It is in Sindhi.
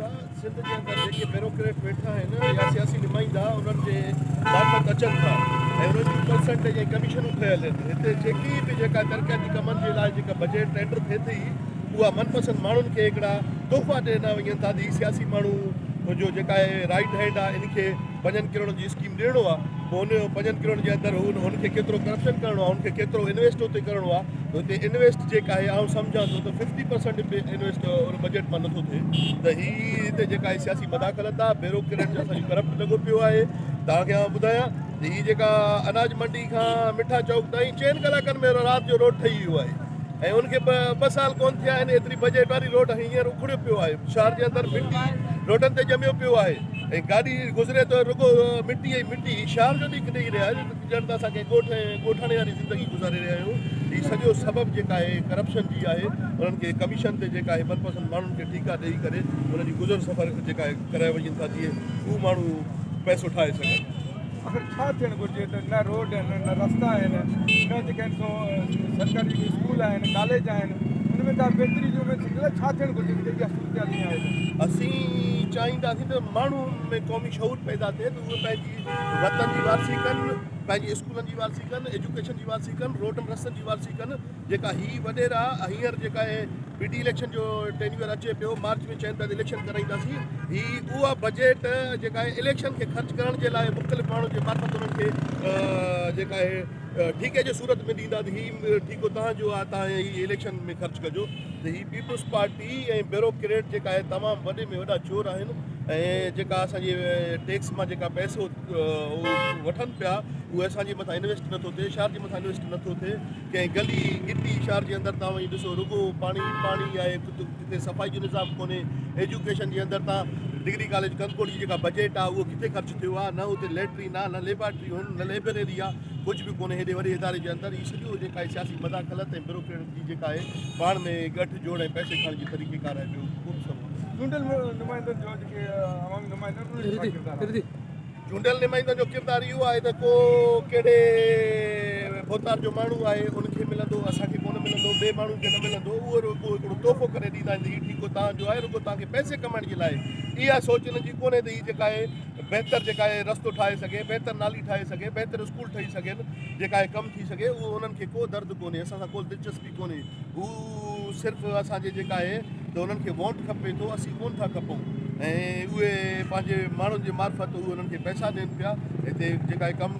ٿا سنڌ جي اندر جيڪي بيروڪريٽ ويٺا آهن يا سياسي نمائندا انهن جي معرفت اچن ٿا ۽ انهن جون پرسنٽيج ۽ ڪميشنون ٺهيل آهن هتي جيڪي به جيڪا ترقياتي ڪمن جي لاء جيڪا بجيٽ ٽينڊر ٿئي ٿي اها من پسند ماڻهن کي هڪڙا تحفا ڏنا وڃن ٿا ته هي سياسي ماڻهو جو جيڪا رائيٽ هينڊ آهي ان کي پنجن ڪروڙن جي اسڪيم ڏيڻو آهي پوء ان پنجن ڪروڙن جي اندر هو هن کي ڪيترو ڪرپشن ڪرڻو آهي هن کي ڪيترو انويسٽ اتي ڪرڻو آهي ته هتي انويسٽ جيڪا آهي آئون سمجهان ٿو ته ففٽي پرسنٽ به انويسٽ ان بجيٽ مان نٿو ٿئي ته هي هتي جيڪا آهي سياسي مداخلت آهي بيروڪريٽ اسان جو ڪرپٽ لڳو پيو آهي توهان کي آئون ٻڌايان ته هي جيڪا اناج منڊي کان مٺا چوڪ تائين چئن ڪلاڪن ۾ رات جو روڊ ٺهي ويو آهي ۽ ان کي ٻه سال ڪون ٿيا آهن ايتري بجيٽ واري روڊ هينئر اکڙيو پيو آهي شهر جي اندر مٽي روڊن تي ڄميو پيو آهي ۽ گاڏي گذري ته رڳو مٽي ۽ مٽي هي شهر جو ڏيک ڏئي رهيا آهن ڄڻ ته اسان ڪنهن ڳوٺ ۽ ڳوٺاڻي واري زندگي گذاري رهيا آهيون هي سڄو سبب جيڪا آهي ڪرپشن جي آهي انهن کي ڪميشن تي جيڪا آهي من پسند ماڻهن کي ٺيڪا ڏئي ڪري انهن جي گذر سفر جيڪا آهي ڪرايا وڃن ٿا جيئن هو ماڻهو پئسو ٺاهي سگهن. آخر ڇا ٿيڻ گهرجي ته نه روڊ آهن نه رستا آهن نه جيڪي آهن سو سرڪاري جيڪي اسڪول آهن ڪاليج آهن ان ۾ ڪا بهتري جي اميد ٿيندي ته ڇا ٿيڻ گهرجي جيڪي اها صورتحال ائين آهي ته. اسين چاهينداسين ته ماڻهن ۾ قومي شعور پيدا ٿئي ته اهي پنهنجي وطن جي وارثي ڪن پنهنجي اسڪولن جي وارثي ڪن ايجوڪيشن جي وارثي ڪن روڊن رستن جي وارثي ڪن جيڪا هي وڏيرا هينئر جيڪا اهي بي ڊي اليڪشن جو ٽينيوئر اچي پيو مارچ ۾ چين پيا ته اليڪشن ڪرائينداسين هي اها بجيٽ جيڪا آهي اليڪشن کي خرچ ڪرڻ جي لاء مختلف ماڻهن جي معرفت انهن کي جيڪا آهي ٺيڪي جي صورت ۾ ڏيندا ته هي ٺيڪو تهان جو آهي تهان هي اليڪشن ۾ خرچ ڪجو ته هي پيپلز پارٽي ۽ بيروڪريٽ جيڪا آهي تمام وڏي ۾ وڏا چور آهن ۽ جيڪا اسان جي ٽيڪس مان جيڪا پئسو وٺن پيا اهو اسان جي مٿان انويسٽ نٿو ٿئي شهر جي مٿان انويسٽ نٿو ٿئي ڪنهن گلي گهٽي شهر جي اندر تان وڃي ڏسو رڳو پاڻي ئي پاڻي آهي ڪٿي صفائي جو نظام ڪونهي ايجوڪيشن جي اندر تان ڊگري ڪاليج ڪنڌڪوٽ جي جيڪا بجيٽ آهي اهو ڪٿي خرچ ٿيو آهي نه اتي ليٽرين آهي نه ليبارٽريون آهن نه لئبريري آهي ڪجهه به ڪونهي هيڏي وڏي اداري جي اندر هي سڄو جيڪا آهي سياسي مداخلت ۽ بيوروڪريٽ جي جيڪا آهي پاڻ ۾ ڳٺ جوڙ ۽ پئسي کائڻ جي طريقي ڪار آهي ٻيو ڪو به سبب ڪونهي. چونڊيل نمائندن جو جيڪي عوامي نمائندا آهن انهن جو ڇا ڪردار آهي؟ چونڊيل نمائندن جو ڪردار اهو آهي ته ڪو ڪهڙي ڀوتار جو ماڻهو آهي ان کي ملندو اسان کي ڪونه ملندو ٻئي ماڻهو کي نه ملندو اهو رڳو هڪڙو تحفو ڪري ڏيندا آهن ته هي ٺيڪو توهان جو آهي رڳو توهان کي پئسي ڪمائڻ جي لاء اها سوچ انهن جي ڪونهي ته هي جيڪا آهي بهتر جيڪا آهي رستو ٺاهي سگهي بهتر نالي ٺاهي سگهي بهتر اسڪول ٺهي سگهن جيڪا آهي ڪم ٿي سگهي اهو انهن کي ڪو درد ڪونهي اسان سان ڪو دلچسپي ڪونهي هو صرف اسان جي جيڪا آهي ته انهن کي ووٽ کپي ٿو اسين ڪونه ٿا کپون ۽ اهي پنهنجي ماڻهن جي معرفت اهي انهن کي پئسا ڏين پيا هتي جيڪا ڪم.